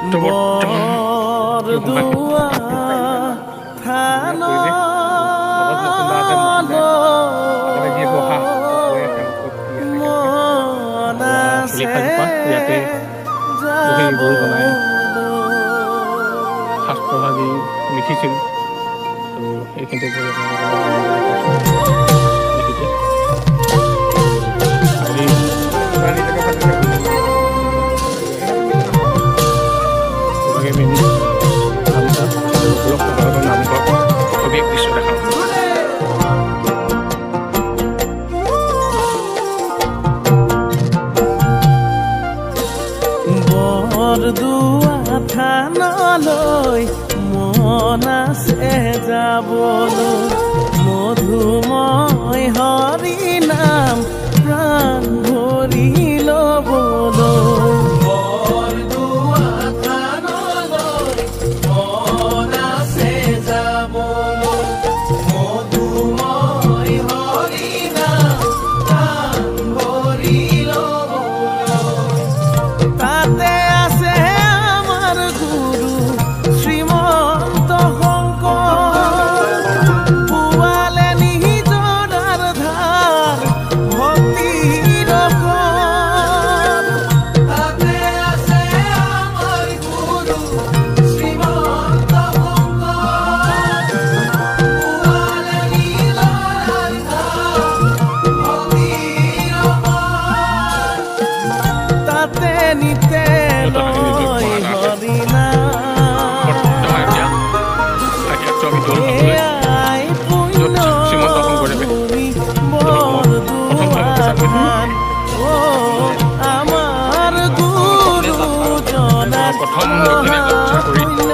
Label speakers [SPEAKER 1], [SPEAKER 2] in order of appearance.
[SPEAKER 1] তো বৰ্তমান
[SPEAKER 2] বৰদোৱা
[SPEAKER 1] পৰিৱেশ লগত নতুন আছে
[SPEAKER 2] থানলৈ
[SPEAKER 1] বহা
[SPEAKER 2] মন আছে
[SPEAKER 1] শিলিখাজোপা ইয়াতে বহি গুৰুজনাই
[SPEAKER 2] যাবলৈ।
[SPEAKER 1] শাস্ত্ৰভাগি লিখিছিল। তো এইখিনিতে গৈ আপোনালোকক দেখিছে আমি ইভাগে মেইন নামঘৰ বলক, আপোনালোকৰ নামঘৰ সবিশেষ দৃশ্য দেখাওঁ।
[SPEAKER 2] বৰদোৱা থানলৈ মন আছে যাবলৈ, মধুময় হৰি নাম প্ৰাণ ভৰি ল'বলৈ। বৰদোৱা থানলৈ মন আছে যাবলৈ, মধুময় হৰি নাম প্ৰাণ ভৰি ল'বলৈ। তাতে আছে আমাৰ গুৰু শ্ৰীমন্ত শংকৰ, পোৱালে নিজৰাৰ ধাৰ ভক্তিৰ ৰসৰ। তাতে আছে আমাৰ গুৰু শ্ৰীমন্ত শংকৰ, পোৱালে নিজৰাৰ ধাৰ ভক্তিৰ ৰসৰ। তাতে নিতে লয় হৰি নাম।
[SPEAKER 1] বৰ্তমান এতিয়া আহি আছোঁ আমি দৌল খাবলৈ,
[SPEAKER 2] এয়াই
[SPEAKER 1] য'ত শ্ৰীমন্ত শংকৰদেৱে
[SPEAKER 2] পুণ্যভূমি
[SPEAKER 1] প্ৰথম
[SPEAKER 2] বৰদোৱা
[SPEAKER 1] প্ৰচাৰ কৰিছিল।
[SPEAKER 2] থান, অ আমাৰ গুৰুজনাৰ
[SPEAKER 1] প্ৰথম দক্ষিণীয়া যাত্ৰা কৰি
[SPEAKER 2] পুণ্য